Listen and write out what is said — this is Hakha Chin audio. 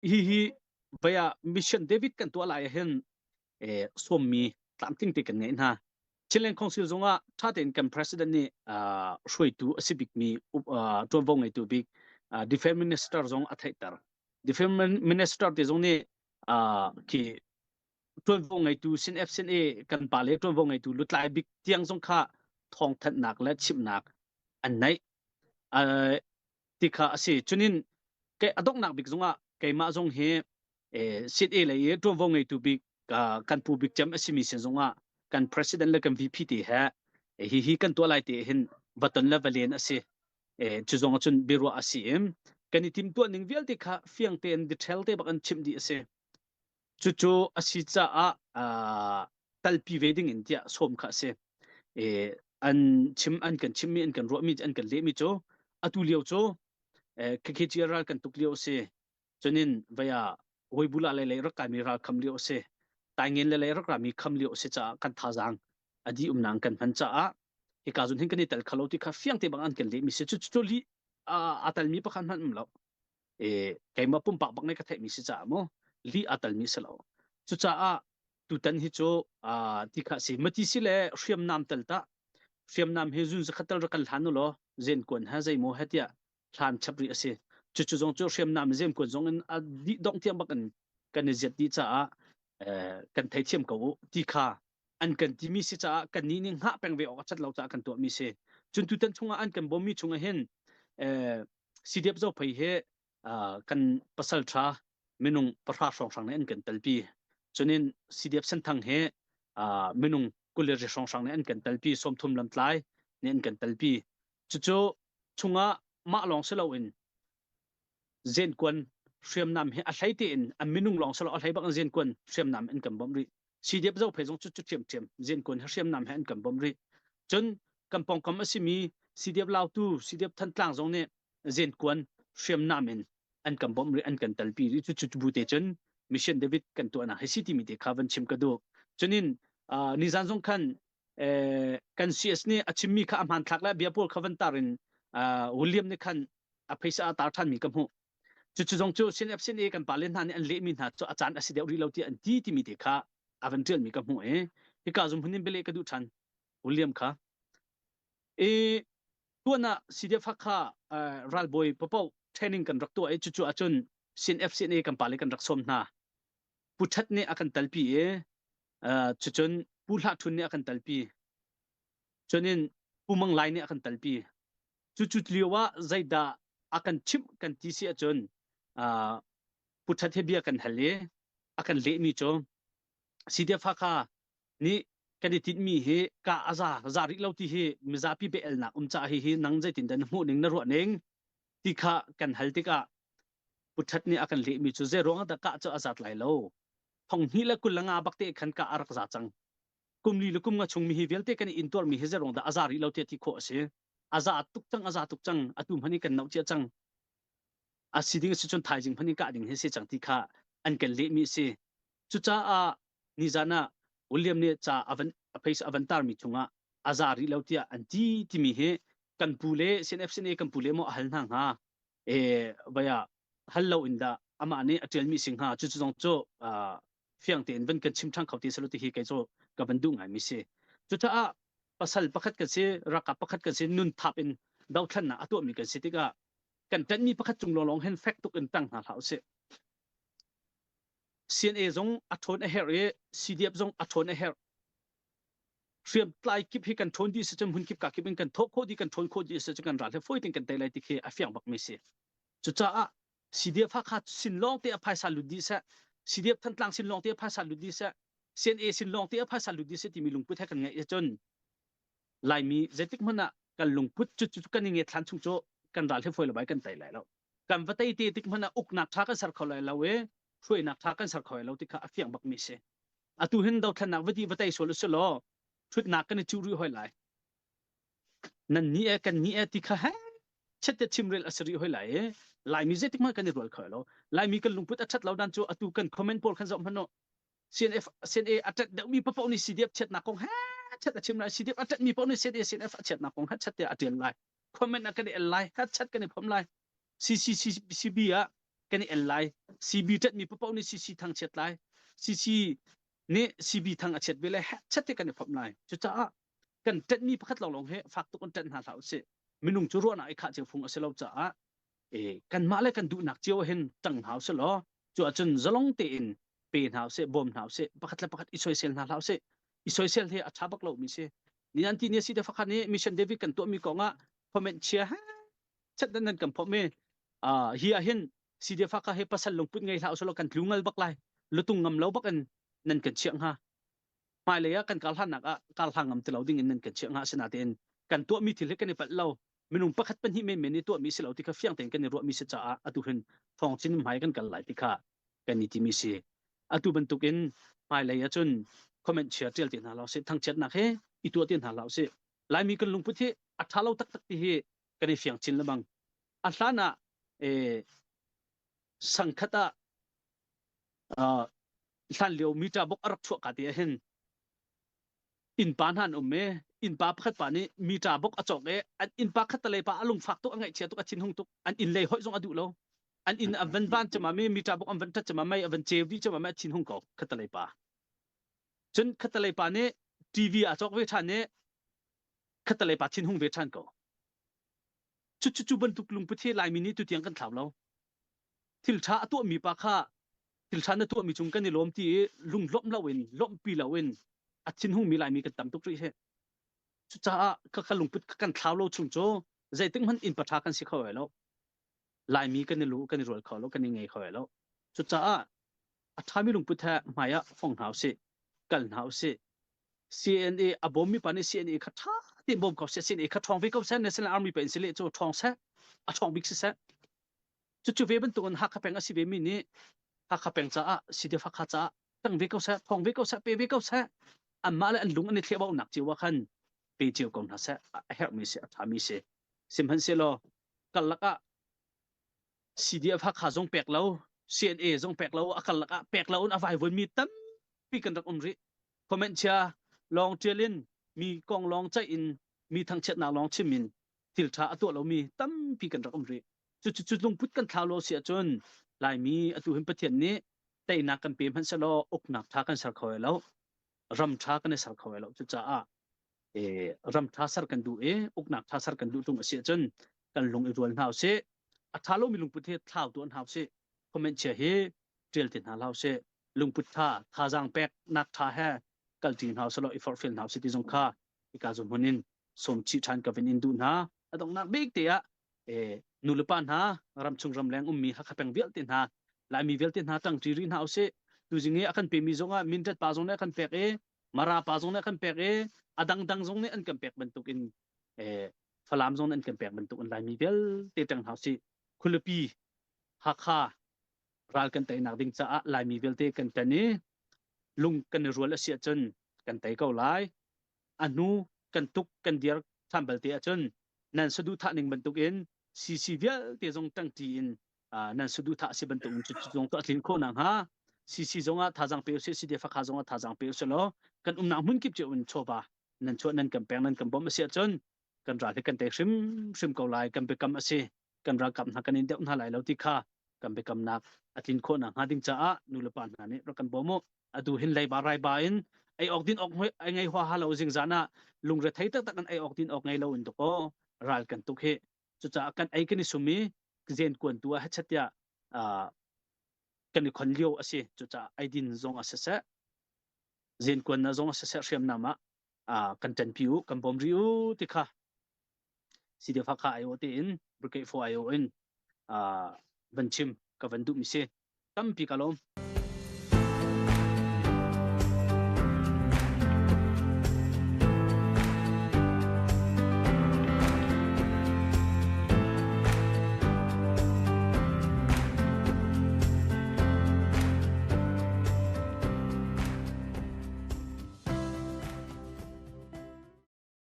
Hihi vei ah Mission David kan tuah lai ahhin sawmmi tlamtling te kan ngeih hna. Chinland Council zongah ṭha tein kan president nih hruaitu a si bikmi ṭuanvo ngeitu bik Defense Minister zong a theihter. Defense Minister te zong nih khi ṭuanvo ngeitu sin F sin A kan pa le ṭuanvo ngeitu lutlai bik tiang zong kha thawngthanhnak le chimhnak an neih. Ti kha a si. Cunin ke a donghnak bik zongah keimah zong hi sit e lei i ṭuanvo ngeitu bik kan pu bik cem a simi sin zongah kan president le kan VP te he hi hi kan tuah lai te hin va ton le va len a si. Cu zong ahcun biaruah a si i kan i timtuah ning vialte kha fiang tein detail te bak an chimh dih a si. Cucu a si caah talpi ve ding in tiah sawm kha a si. An chim an kan chimmi an kan ruahmi an kan lehmi cu atu lio cu KKG ral kan tuk lio a si. Cunin vaya Huibula lei lei rak kaimi ral kham lio a si. Taingen le lei rak rami kham lio a si caah kan thazaang a dih umnang kan hman caah hika zun hin kan i tel khalo ti kha fiang te bang an kan lehmi si. Cucu li a talmi pakhat hmanh um lo. Keimah pumpak bak nih ka theihmi si caah mu lih aa talmi si lo. Cucaah tutan hi cu ti kha si mati si le hriamnam tal ta hriamnam hi zun zakhat tal rak kan hlan u law zen kuan ha zeimaw he tiah hlan chap rih a si. Cucu zong cu hriamnam zen kuan zong in a dih dongh tiang bak in kan i ziat dih caah kan theithiam ko u ti kha an kan timi si caah kan nih nih hngah peng ve awk a cat lo caah kan tuahmi si. Cun tutan chungah an kan bawmmi chungah hin CDF Zophei hi kan pasal ṭha minung pahra hrawnghrang nih an kan telpi. Cunin CDF Senthang hi minung 20 ri hrawnghrang nih an kan telpi, 30 lamtlai nih an kan telpi. Cucu chungah mah lawng si loin zenkuan hriamnam hi a hlei tein a minung lawng si lo a hlei bak in zenkuan hriamnam an kan bawmh rih. CDF Zophei zong cu cu ṭhiamṭhiam zenkuan he hriamnam he an kan bawmh rih. Cun kan pawngkam a simi CDF Lautu, CDF Thantlang zong nih zenkuan hriamnam in an kan bawmh rih, an kan telpi rih. Cu cu bu te cun Mission David kan tuahnak hi si timi te kha van chim ka duh. Cunin nizan zong khan kan CS nih a chimmi kha a hmanthlak le bia pawl kha van tar in William nih khan a phaisa a tar ṭhanmi ka hmuh. Cucu zong cu CNF CNA kan pale hna nih an lehmi hna cu a caan a si deuh rih lo tiah an ti timi te kha a van ṭialmi ka hmuh i hika zum hun in bialeh ka duh ṭhan William kha. I tuan ah CDF Hakha ralbawi papoh training kan rak tuah i cucu ahcun CNF CNA kan pale kan rak sawm hna. Pu Ṭhat nih a kan talpi i cucun Pu Hlah Ṭhun nih a kan talpi. Cunin Pu Mang Lai nih a kan talpi. Cucu lio ah zeidah a kan chimh kan ti si ahcun Pu Ṭhat he bia kan hal i a kan lehmi cu CDF Hakha nih kan i tinhmi hi ka a za za rih lo ti hi mizapi bia-elnak um caah hihi nang zeitindah na hmuh ning na ruah ning ti kha kan hal tikah Pu Ṭhat nih a kan lehmi cu zei ruangah dah kah cu a zat lai lo thong hnih le 25 bak te khan kah a rak za cang kum li le kum nga chung mi hi vialte kan i intuarmi hi zei ruang dah a za rih lo tiah ti khawh a si. A za tuk cang, a za tuk cang. Atu hmanh in kan noh cia cang. A si ding a si cun thaizing hmanh in kah ding hi si cang ti kha an kan lehmi a si. Cucaah nizan ah William nih ca a van a face a van tarmi chungah a za rih lo tiah an ti timi hi kan pu le CNF CNA kan pu le maw a hal hna hnga e vaya hal lo in dah amah nih a ṭialmi si hnga cucu zong cu fiang tein van kan chim ṭhan kho ti selo ti hi kei cu ka van duh ngaimi si. Cucaah pasal pakhat kan si, ralkap pakhat kan si, nun thap in dothlannak a tuahmi kan si tikah kan ṭanhmi pakhat cung lawnglawng hin fek tuk in ṭang hna hlah usih. CNA zong a ṭhawn a herh i CDF zong a ṭhawn a herh. Hriamtlai kip hi kan ṭhawn dih si cun hmun kip ka kip in kan thawh khawh dih kan ṭhawn khawh dih si cun kan ral hi fawi tein kan tei lai ti khi a fiang bakmi si. Cucaah CDF Hakha sin lawng te a phaisa lut dih seh, CDF Thantlang sin lawng te a phaisa lut dih seh, CNA sin lawng te a phaisa lut dih seh timi lungput he kan ngeih ahcun Laimi zeitik hmanh ah kan lungput cu cu kan i nget hlan chung cu kan ral hi fawi lo bai kan tei lai lo. Kan va tei te tik hmanh ah uknak ṭha kan ser kho lai lo i hruainak ṭha kan ser kho lai lo ti kha a fiang bakmi si. Atu hin dothlennak va di va tei sual usih law ṭhutnak kan i cuh rih hoi lai. Nan ni e kan ni e ti kha he chet te chimrel a si rih hoi lai i Laimi zeitik hmanh kan i rual kho lo. Laimi kan lungput a ṭhat lo dan cu atu kan comment pawl khan zoh hmanh u. CNF CNA a ṭat deuhmi paoh nih CDF chiatnak kong he chat a chim lai. CDF a ṭatmi paoh nih CNA CNF a chiatnak kong he chat te a ṭial lai. Comment ah kan i el lai, he chat kan i phom lai. CCCB ah. Kan i el lai. CB ṭet mi paoh nih CC thang chiat lai. CC nih CB thang a chiat ve le chet te kan i phomh lai. Cucaah kan ṭet mi pakhat lawnglawng hi fak tuk in ṭet hna hlah usih. Minung cu ruahnak i khah cio phung a si lo caah kanmah le kan duhnak cio hin ṭang hna usih law cu ahcun zalong tein pe hna usih, bawm hna usih, pakhat le pakhat i soisel hna hlah usih. I soisel hi a ṭha bak lomi si. Ni an ti ni si te fakhat nih Mission David kan tuahmi kong ah comment chia chat nan kan phomh i hi ah hin CDF ka he pasal lungput ngei hlah usih kan tlu ngal bak lai. Lutung ngam lo bak in nan kan chiah hnga. Hmailei ah kan kal hlannak ah kal hlang ngam ti lo ding in nan kan chiah hnga asinain kan tuahmi thil hi kan i palh lo. Minung pakhat pahnih menmen i tuahmi si lo ti kha fiang tein kan i ruahmi si caah atu hin thawng chin hmai kan kal lai ti kha kan i timi si. Atu bantukin hmailei ahcun comment chia ṭial ti hna lo sih, thangchiatnak he i tuah ti hna lo sih. Laimi kan lungput hi a ṭha lo taktak ti hi kan i fiang chin lengmang. A hlan ah sangkhat ah hlan lio mita bok a rak chuah ka ti ah hin innpa hna an um i innpa pakhat pa nih mita bok a cawk i an innpa khattalei pa a lungfak tuk a ngaihchia tuk a thinhung tuk an inn lei hoih zong a duh lo an inn a van van cama mi mita bok an van ṭhat cama mei a van ceu dih cama mei a thinhung ko khattalei pa cun khattalei pa nih TV a cawk ve ṭhan i khattalei pa thinhung ve ṭhan ko cu cu cu bantuk lungput hi Laimi nih tutiang kan thlau lo thil ṭha a tuahmi pa kha thil ṭha na tuahmi cung kan i lawm ti i lunglawmh loin lawmhpi loin a thinhungmi Laimi kan tam tuk rih hi. Cucaah ka ka lungput kan thlau lo chung cu zeitik hmanh inn paṭha kan si kho lai lo. Laimi kan i lu kan i rual kho lo kan i ngei kho lai lo. Cucaah a ṭhami lungput he hmai ah fong hna usih, kal hna usih. CNA a bawmmi pa nih CNA kha ṭha tein bawm ko seh, CNA kha ṭhawng ve ko seh, National Army pa in si leh cu ṭhawng seh, a ṭhawng bik si seh. Cucu ve bantukin Hakha peng a si vemi nih Hakha peng caah CDF Hakha caah tang ve ko seh, thawng ve ko seh, pe ve ko seh. Anmah le an lung an i thlehbaunak cio ah khan pe cio ko hna seh. A herhmi si, a ṭhami si. Sihmanhsehlaw karlak ah CDF Hakha zong pek lo, CNA zong pek lo, a karlak ah pek lo in a vaivuanmi tampi kan rak um rih. Comment chia lawng ṭial in mi kong lawng ceih in mi thangchiatnak lawng chim in thil ṭha a tuah lomi tampi kan rak um rih. Cucu cu lungput kan thlau lo si ahcun Laimi atu hin Pathian nih teinak kan pe hmanh sehlaw uknak ṭha kan ser kho lai lo. Ram ṭha kan i ser kho lai lo. Cucaah ram ṭha ser kan duh i uknak ṭha ser kan duh ṭung a si ahcun kan lung i rual hna usih. A ṭha lomi lungput hi thlau tuah hna usih. Comment chia hi ṭial ti hna hlah usih. Lungput ṭha, thazaang peknak ṭha he kalṭi hna usih law i forhfial hna usih ti zong kha hika zawn in sawm chih ṭhan ka vin in duh hna. A donghnak bik te ah nulepa hna ramchung ramleng ummi Hakha peng vialte hna Laimi vialte hna ṭangṭi rih hna usih. Tuzing i a kan pemi zongah Mindat pa zong nih a kan pek i Mara pa zong nih a kan pek i a dangdang zong nih an kan pek bantukin Falam zong nih an kan pek bantukin Laimi vialte ṭang hna usih. Khualipi Hakha ral kan teinak ding caah Laimi vialte kan ṭan i lung kan i rual a si ahcun kan tei ko lai. A hnu kan tuk kan dir ṭhan balte ahcun nan saduhthah ning bantukin CC vialte zong ṭangṭi in nan saduhthah a si bantukin cu zong cu a tlin khawh nakhnga CC zongah thazaang pe usih CDF Hakha zongah thazaang pe usih law kan umnak hmun kip cio in chawva nan chuah nan kan pek nan kan bawmh a si ahcun kan ral hi kan tei hrimhrim ko lai kan biakam a si kan ralkap hna kan in deuh hna lai lo ti kha kan biakamnak a tlin khawh nakhnga ding caah nulepa hna nih rak kan bawm u atu hin leiba raiba in ei awk din awk ai ngei hua ha lo zingzan ah lungre thei taktak in ei awk din awk ngei lo in tuk aw ral kan tuk hi cucaah kan ei kan i sum i zen kuan tu ah hechatia kan i khon lio a si cucaah eidin zong a siseh zen kuan na zong a siseh hriamnam ah kan ṭanpi u kan bawm ri u ti kha CDF Hakha aiawh tein Brigade 4 aiawh in van chim ka van duhmi si tampi ka lawm.